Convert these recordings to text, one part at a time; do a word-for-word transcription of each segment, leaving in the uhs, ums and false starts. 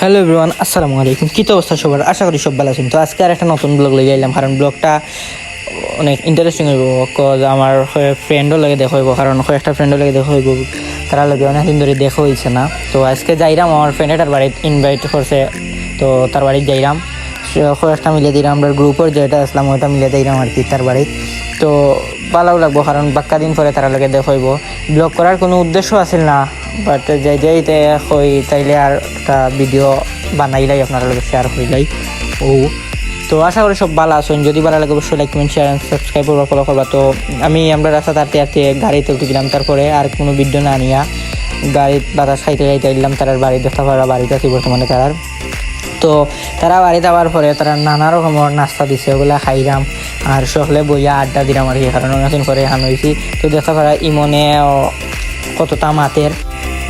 Hello everyone, আসসালামু আলাইকুম। কিতা অবস্থা সবার? আশা করি সব ভালা আছইন। তো আজকে আরেকটা নতুন ব্লগ লইয়া আইলাম, কারণ ব্লগটা অনেক ইন্টারেস্টিং অইবো। কজ আমার ফ্রেন্ডর লগে দেখা অইবো, কারণ কয়েকটা ফ্রেন্ডর লগে দেখা অইবো, তারার লগে অনেক দিন ধরি দেখা অইছে না। তো আজকে যাইরাম আমার ফ্রেন্ড এটার বাড়িত, ইনভাইট করছে, তো তার বাড়িত যাইরাম। সে কয়েকটা মিলে দিলাম, আমরার গ্রুপর যেটা আছলাম ওটা মিলে দিলাম আর কি তার বাড়িত। তো ভালাও লাগবো, কারণ বাক্কা দিন পরে তারার লগে দেখা অইবো। ব্লগ করার কুনু উদ্দেশ্য আছিল না, বাট যাইতে যাইতে কই তাইলে আর একটা ভিডিও বানাইলাই, আপনারার লগে শেয়ার করিলাই। ও, তো আশা করি সব ভালা আছইন। যদি ভালা লাগে অবশ্যই like, comment, share and subscribe করবা, ফলো করবা। তো আমি, আমরা রাস্তাত আটতে আটতে গাড়িত উঠি গেলাম, তারপরে আর কুনু ভিডিও না নিয়া গাড়িত বাতাস খাইতে খাইতে আইলাম তারার বাড়িত। দেখতা পাররা বাড়িত আছি বর্তমানে তারার। তো তারা বাড়িত আওয়ার পরে তারা নানা রকমর নাস্তা দিছে, ওগুলা খাইরাম আর সকলে বইয়া আড্ডা দিলাম আর কি, কারণ অনেকদিন পরে হান অইছি। তো দেখতা পাররা ইমনে কততা মাতের,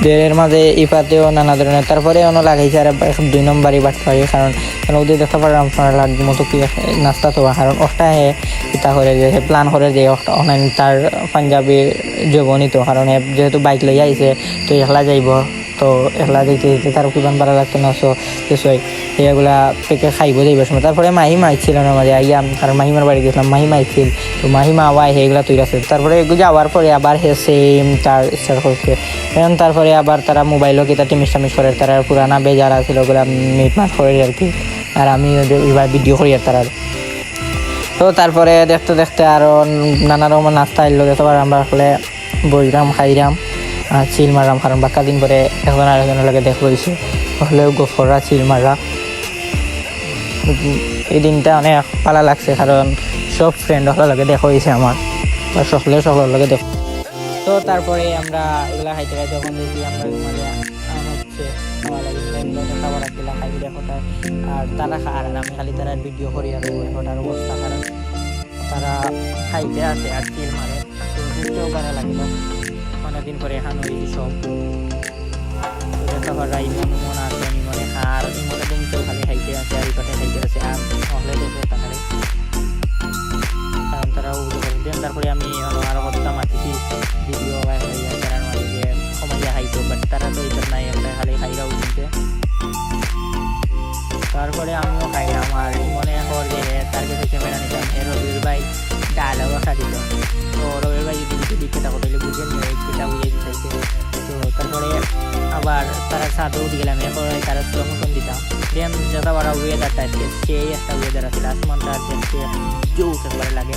বেড়ের মাঝে ইপাতেও নানা ধরনের। তারপরে অনো লাগাইছে আর এক দুই নম্বরই বাটপারি, কারণ, কারণ ওদের দেখতা পাররা আপনারার মতো কি এক নাস্তা তো, কারণ ওটা হে ইতা করে যে হে প্ল্যান করে যে ওটা অনলাইন তার পাঞ্জাবির জবনি তো, কারণ হে যেহেতু বাইক লইয়া আইছে তো একলা যাইবো, তো একলা যাইতে যাইতে তার কুদান পারা লাগতো না, সো কিছুই এগুলা পেকে খাইবো যাইবার সময়। তারপরে মাহিমা আইছিল না মাঝে আইয়া, কারণ মাহিমার বাড়ি গেছিলাম, মাহিমা আইছিল, তো মাহিমা আওয়ায় হে এগুলা তৈরি আছে। তারপরে এগু যাওয়ার পরে আবার হে সেম তার স্টার্ট করছে। এখন তারপরে আবার তারা মোবাইলও কিতা টিমিস টামিস করে, তারা পুরানা বেজার আছিল ওগুলা মিটমাট করে আর কি। আর আমি ওদের এবার ভিডিও করি আর তারা। তো তারপরে দেখতে দেখতে আরও নানা রকম নাস্তা আইলো, দেখতে পারো আমরা আসলে বইরাম, খাইরাম আর চিল মারলাম, কারণ বাক্কা দিন পরে একজন আরেকজনের লগে দেখা অইছে, হলেও গফররা চিল মাররা। উম, এই দিনটা অনেক ভালা লাগছে, কারণ সব ফ্রেন্ড হকলর লগে দেখা অইছে আমার, আর সকলে সকলর লগে দেখা। তো তারপরে আমরা এগুলা খাইতে খাইতে ওখান দেখি আমরা মানে আম হচ্ছে খাওয়া লাগে, ফ্রেন্ডরা দেখা করা কিলা খাই দেখো তার, আর তারা খা-, আর আমি খালি তারা ভিডিও করি আর ওই ওটার অবস্থা খারাপ। তারা খাইতে আছে আর চিল মারে, তো দেখতেও ভালা লাগে। অনেকদিন পরে এখানে ওই সব তো দেখতে পাররা ইমন উমন আছে, ইমনে খার, ইমনে দিন তো খালি খাইতে আছে আর ইপাতে খাইতে আছে, আর মহলে দেখে তাকারে। কারণ তারা উঠে পড়ে। Then তারপরে আমি আরো, আরো কথা মাতিছি, ভিডিও ভাই হয়ে যায়, তারা নয় যে কমাইয়া খাইতো, but তারা তো এটা নাই, একটা খালি খাইরাও দিতে। তারপরে আমিও খাইলাম, আর মনে কর যে তার কাছে ক্যামেরা নিতাম, এ রবিউল ভাই ডায়লগ একটা দিত। তো রবিউল ভাই যদি কিছু দিতে থাকো, তাহলে বুঝেন যে কিতা বুঝাই দিতে চাইছে। তো তারপরে আবার তারা ছাদে উঠে গেলাম, এরপরে তারা স্লো মোশন দিতাম। Then যেটা বড় ওয়েদারটা আজকে সেই একটা ওয়েদার আছে, আসমানটা আজকে জোস একবারে লাগে।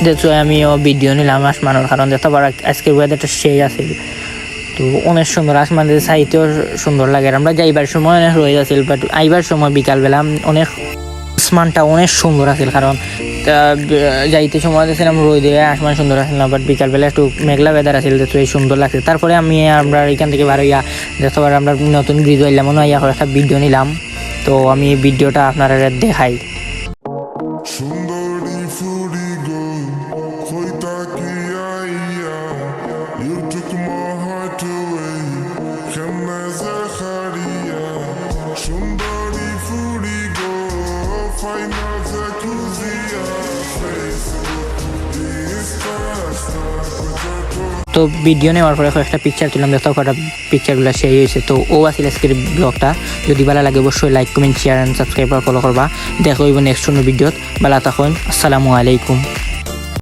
দেখছো, আমিও ভিডিও নিলাম আসমানের, কারণ দেখতে পারো আজকের ওয়েদারটা সেই আছে। তো অনেক সুন্দর, আসমান দিয়ে চাইতেও সুন্দর লাগে। আর আমরা যাইবার সময় অনেক রোদ আছিল, বাট আইবার সময় বিকালবেলা অনেক, আসমানটা অনেক সুন্দর আছিল, কারণ, আহ, যাইতে সময় দেখছিলাম রোদে আসমান সুন্দর আছিল না, বাট বিকালবেলা একটু মেঘলা ওয়েদার আছিল, তো এই সুন্দর লাগছে। তারপরে আমি, আমরা এখান থেকে বার হইয়া দেখতে পারো আমরা নতুন ব্রিজ আইলাম, মনে হয় এখন একটা ভিডিও নিলাম, তো আমি ভিডিওটা আপনারা দেখাই। সুন্দরী ফুরি গো, কইতা কি আইয়া, you took my heart away, কেমনে যে হারিয়া। সুন্দরী ফুরি গো, পাই না যে খুঁজিয়া, Facebook, Insta, Snapchat। তো ভিডিও নেওয়ার পরে কয়েকটা পিকচার তুললাম, দেখতে কয়েকটা পিকচারগুলো সেই হয়েছে। তো ও আছিল আজকের ব্লগটা। যদি ভালা লাগে অবশ্যই like, comment, share and subscribe আর ফলো করবা। দেখা হইব নেক্সট কোনো ভিডিওত। ভালা থাকইন। আসসালামু আলাইকুম।